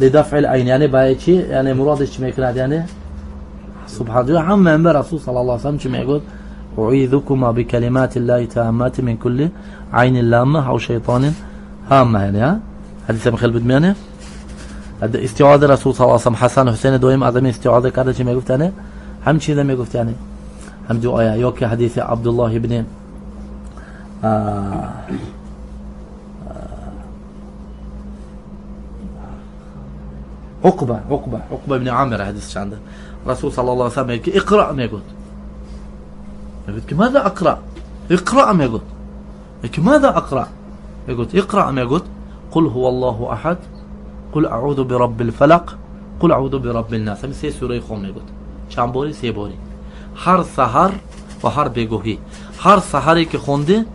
لدفع العين یعنی با چی یعنی مرادش چی میکند یعنی سبحان الله هم من رسول صلی الله علیه و سلم چی میگفت اعيذكما بكلمات الله تامات من كل عين لامه او شیطان هامه یعنی ها حدیث مخل بود میانه استعاذه رسول صلی الله علیه و سلم حسن حسین دویم ادم استعاذه کرده چی میگفت یعنی هم چیز میگفت یعنی هم دعایا یا که حدیث عبدالله ابن عقبه ابن عامر حدیث چنده رسول صلی الله علیه و سلم میگه اقرا میگفت میگفت که ماذا اقرا اقرا میگفت میگه ماذا اقرا میگفت اقرا میگفت قل هو الله احد قل اعوذ برب الفلق قل اعوذ برب الناس. همین سه سوره خون میگفت چند باری؟ سه باری. هر سحر و هر بگوهی هر سحری که خونده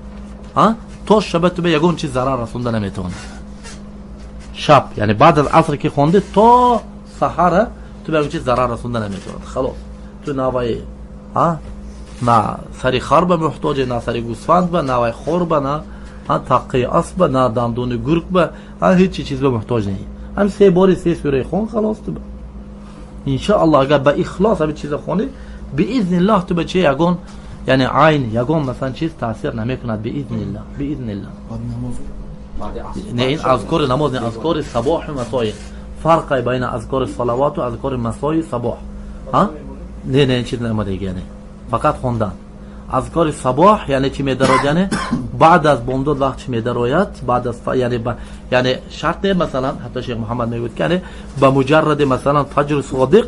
تا شب تو به یگون چیز ضرر رسونده نمیتونه. شب یعنی بعد از عصر که خونده تا سحر تو به یگون چیز ضرر رسونده نمیتونه. خلاص تو نوای نه سری خر به محتاج نه سری گوسفند به نه خور به نه تقی اسب به نه دندون گرگ به هیچ چیز به محتاج نی. هم سه باری سه سوره خون خلاص تو به ان شاء الله اگر به اخلاص همین چیز خونی باذن الله تو به چه یگون یعنی عین یگون مثلا چیز تاثیر نمیکند باذن الله باذن الله. نه این اذکار نماز نه اذکار صباح و مساء فرق بین اذکار صلوات و اذکار مساء صباح ها نه نه این چیز نماده یعنی فقط خوندن اذکار صباح یعنی چی میدارد یعنی بعد از بامداد وقت چی میداراید بعد از یعنی یعنی شرط نه مثلا حتی شیخ محمد میگوید که یعنی به مجرد مثلا فجر صادق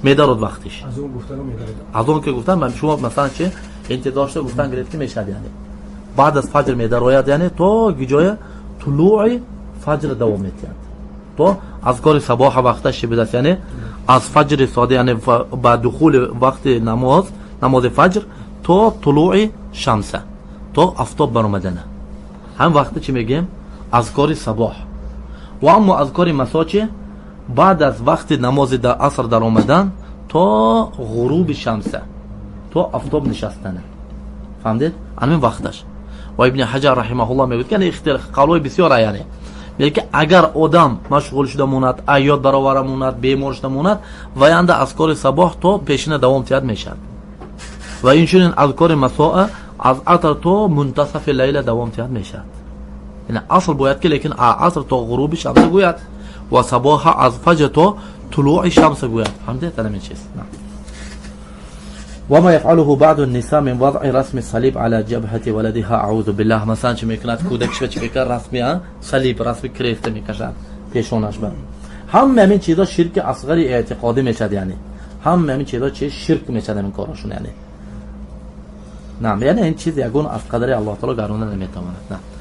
میدارد وقتش از اون گفتن میدارد از اون که گفتن من شما مثلا چه انتظار داشته گفتن گرفت میشد یعنی بعد از فجر میداراید یعنی تا جای طلوع فجر دوام میتید تا اذکار صباح وقتش بده یعنی از فجر صادق یعنی با دخول وقت نماز فجر تا طلوع شمس تا آفتاب برآمدنه هم وقت چی میگیم اذکار صباح. و اما اذکار مساء چه بعد از وقت نماز در عصر در آمدن تا غروب شمس تا آفتاب نشستنه. فهمدید همین وقتش. و ابن حجر رحمه الله میگوید که اختلاف قولای بسیار یعنی میگه که اگر آدم مشغول شده موند ایاد برآور موند بیمار شده موند و ینده اذکار صباح تا پیشینه دوام تیاد میشد و اینچنین اذکار مساء از عصر تا منتصف لیل دوام تیاد میشد. یعنی اصل باید که لیکن عصر تا غروب شمس گوید و صباح از فجر تا طلوع شمس گوید. فهمید همین چیز. و ما يفعله بعض النساء من وضع رسم صلیب على جبهة ولدها اعوذ بالله. مثلا چه میکند کودکش چه میکند رسمی صلیب رسم کریست میکشد پیشونش بر. هم همین چیزا شرک اصغر اعتقادی میشد یعنی هم همین چیزا چه شرک میشد همین کاراشون یعنی نه یعنی این چیز یگون از قدر الله تعالی گرونه نمیتواند. نه.